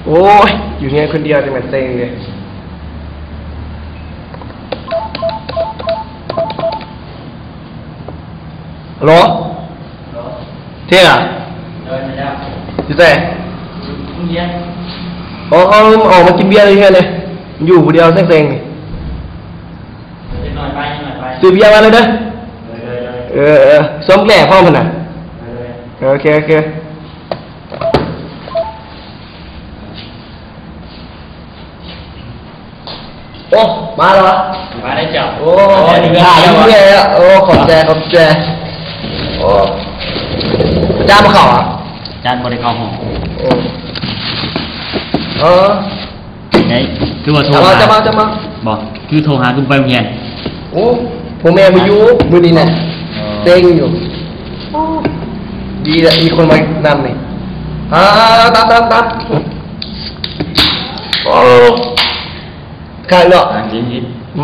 ໂອ້ຍ ຢູ່ເຮືອນຄົນດຽວນີ້ມັນເຊັງເດ້. ຮັລໂຫຼ ເທ່ລະ ໂດຍ ມາແລ້ວ ຢູ່ໃສ? ຢູ່ໂຮງຮຽນ. ອໍ ອອກມາກິນເບຍຢູ່ເຮືອນເດ້ ຢູ່ຜູ້ດຽວເຊັງໆນີ້. ເດັກນ້ອຍໄປ ເດັກນ້ອຍໄປ ຊື້ເບຍມາເລີຍເດີ. ໂດຍ ໂດຍ ໂດຍ ເອີ ເອີ ຊອມແຫຼະພ້ອມຫັ້ນນະ. ໂດຍ ໂດຍ ໂອເຄ ໂອເຄ. ໂອ້ ມາແລ້ວຫວາ? ມາແລ້ວເຈົ້າ. ໂອ້ ໂອ້ ດີແລ້ວ. ໂອ້ ຂອບໃຈ ຂອບໃຈ. ໂອ້ ອາຈານບໍ່ເຂົ້າຫວາ? ອາຈານບໍ່ໄດ້ເຂົ້າຫ້ອງ. ໂອ້ ເອີ ໄງ ຄືວ່າໂທຫາ ຈຳເອົາ ຈຳເອົາ ບໍ່ ຄືໂທຫາ ຄືບໍ່ໄປໂຮງຮຽນ. ໂອ້ ພໍ່ແມ່ບໍ່ຢູ່ມື້ນີ້ນະ. ອໍ ເຊັງຢູ່. ໂອ້ ດີລະ ມີຄົນມານຳນີ້. ອ່າ ຕາມ ຕາມ ຕາມ. ໂອ້ ຄັກເນາະ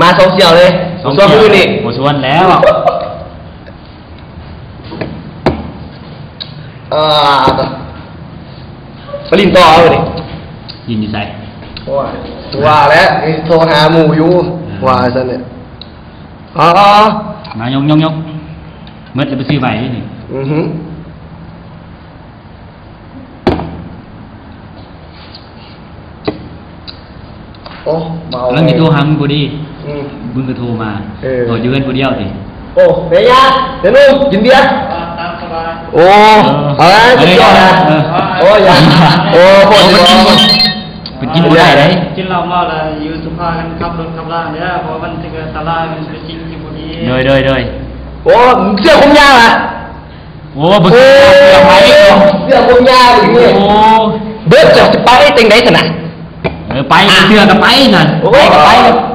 ມາສອງສ່ຽວເລີຍ ສອງສ່ຽວ ມື້ນີ້ ບໍ່ຊວນແລ້ວ. ອ່າ ໄປຫຼິ້ນຕໍ່ເອົານີ້. ຫຼິ້ນຢູ່ໃສ? ໂອ້ຍ ວ່າແລ້ວ ໂທຫາໝູ່ຢູ່ ເອີ ວ່າຊັ້ນແຫຼະ. ອໍ ມາ ຍົກໆໆ ໝົດແລ້ວໄປຊື້ໃໝ່ນີ້. ອືຫື. ໂອ້ ເມົາ ກຳລັງຊິໂທຫາມຶງພໍດີ. ອືມ ມຶງກໍໂທມາ. ເອີ ໂທຢູ່ເຮືອນຜູ້ດຽວຕິ? ໂອ້ ແມ່ຍ່າ ແມ່ໜຸ່ມ ກິນເບຍ. ຕາມສະບາຍ. ໂອ້ ເອີ ເອົາລະ ສຸດຍອດນະ. ເອີ ໂອ້ ຢ່າ ໂອ້ ໂພດ ເພິ່ນກິນບໍ່ໄດ້ເດ້ ກິນເຫຼົ້າເມົາແລ້ວຢູ່ສຸພາກັນຂັບລົດຂັບລາເດີ ເພາະວ່າມັນຖືກອັນຕະລາຍ ມັນເປັນສິ່ງທີ່ບໍ່ດີ. ໂດຍ ໂດຍ ໂດຍ. ໂອ້ ເສື້ອຜົມຍາວນະ. ໂອ້ ບໍ່ເຊື່ອ ເສື້ອໄປ ເສື້ອຜົມຍາວອີກນີ້. ໂອ້ ເບິດ ເຈົ້າຊິໄປຈັ່ງໃດຊັ້ນນະ? ເອີ ໄປ ອ່ະ ເຊື່ອກໍໄປຊັ້ນ. ໂອ້ ໄປກໍໄປ.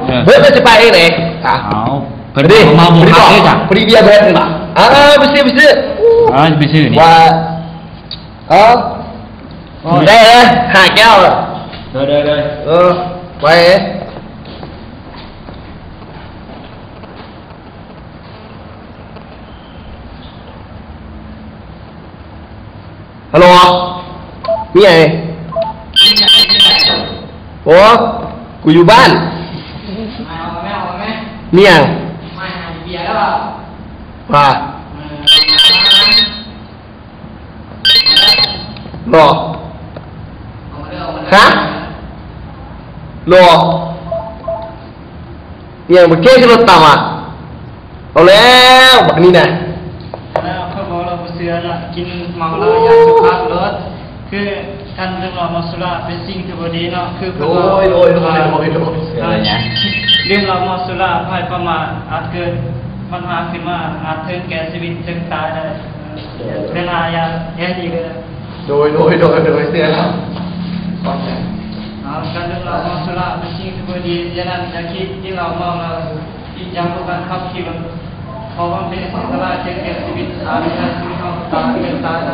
ເອີ ເບິດ ເຈົ້າຊິໄປຈັ່ງໃດ? ອ່ະ ເອົາ ເພິ່ນເມາບໍ່ຄັກເດ້ຈ້ະ ພໍດີເບຍເບິດ. ອ່າ ໄປຊື້ ໄປຊື້. ອ່າ ໄປຊື້ນີ້ ວ່າ ເອົາ ໄດ້ເລີຍ ຫ້າແກ້ວ. ໂດຍ ໂດຍ ໂດຍ. ເອີ ໄປ. ຮັລໂຫຼ ມີຫຍັງ? ໂອ້ ກູຢູ່ບ້ານ. ມີຫຍັງ? ວ່າ ຫຼໍ່ ຮະ ຫຼໍ່ ອີຫຍັງ ບັກເກຄືລົດຕ່ຳຫວາ? ເອົາແລ້ວ ບັກນີ້ນະ. ແລ້ວຂ້ອຍບອກແລ້ວບໍ່ເຊື່ອລະ ກິນເມົາແລ້ວຢ່າສຸພາບໂລດ. ຄື ການດື່ມເຫຼົ້າເມົາສຸລາເປັນສິ່ງທີ່ບໍ່ດີເນາະ. ຄືເພິ່ນວ່າ ໂດຍ ໂດຍ ໂດຍ ໂດຍ ໂດຍ ເອີ ດື່ມເຫຼົ້າເມົາສຸລາ ໃຫ້ປະມາດ ອາດເກີດບັນຫາຂຶ້ນມາ ອາດເຖິງແກ່ຊີວິດ ເຖິງຕາຍໄດ້. ເວລາຢ່າແຮງອີກເດີ. ໂດຍ ໂດຍ ໂດຍ ໂດຍ ເຊື່ອແລ້ວ. ເອົາ ການດື່ມເຫຼົ້າເມົາສຸລາເປັນສິ່ງທີ່ບໍ່ດີ, ສະນັ້ນຢ່າຄິດກິນເຫຼົ້າເມົາແລ້ວອີກຢ່າງພວກການຂັບຂີ່ລົດ ເພາະວ່າມັນເປັນອັນຕະລາຍແກ່ຊີວິດ, ອາດເຮັດໃຫ້ຊີວິດເຮົາຕາຍເປັນຕາຍໄດ້.